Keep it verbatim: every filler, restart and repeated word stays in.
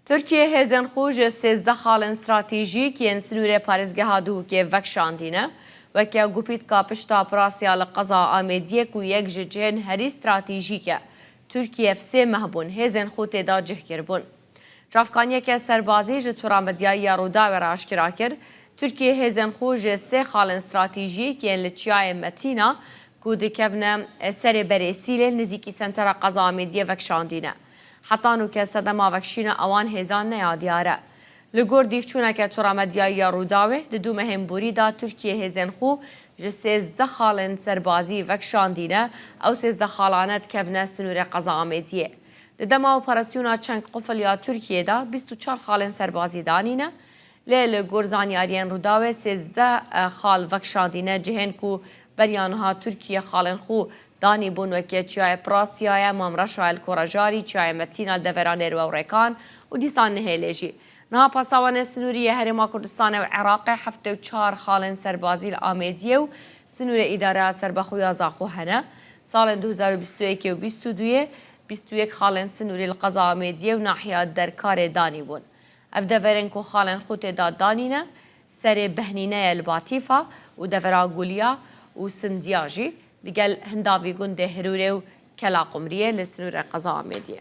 Tirkiye hêzên xwe ji sêzdeh xalên stratejîk yên sinûrê parêzgeha Duhokê vekişandîne. Weke gupîtka pişta pirasiya li qeza Amêdiyê ku yek ji cihên herî stratejîk e, Tirkiye sê meh bûn hêzên xwe tê de cih kiribûn. Çavkaniyeke serbazî ji tora medyayî ya Rûdawê re aşkera kir, Tirkiye hêzên xwe ji sê xalên stratejîk yên li Çiyayê Metîna ku dikevne serê berê Sîlê nizîkî sentera qeza Amêdiyê vekişandîne. Heta nûke sedema vekişîna ewan hêzan neya diyar e. Li gor dîvçûneke tora medyayî ya Rûdawê, di du mehên borî de Tirkiye hêzên xwe ji sêzdeh xalên serbazî vekişandîne, ew sêzdeh xalane dikevne sinûrê qeza Amêdiyê. Di dema operasyona çeng qufil ya Tirkiyê de bîst û çar xalên serbazî danîne. Lê li gor zanyariyên Rûdawê sêzdeh xal vekişandîne cihên ku beriya niha Tirkiye xalên xwe danîbûn weke Çiyayê Pirasiyayê, Mamreşa El Korejarî, Çiyayê Metîna li devera Nêrwe û Rêkan û dîsa Nihêlê jî. Niha pasawanê sinûrî yê Herêma Kurdistanê û Iraqê heftê û çar xalên serbazî li Amêdiyê û sinûrê îdareya serbexwe ya Zaxo hene. Salên du hezar û bîst û yekê û bîst û duyê bîst û yek xalên sinûrî li qeza Amêdiyê û nahiya Derkarê danîbûn. Ev deverên ku xalên xwe tê de danîne, serê Behnîne ye li Batîfa û devera Guliya û Sindiya jî, digel Hindavî gundê Hirûrê û Kela Qumriyê li sinûrê qeza Amêdiyê.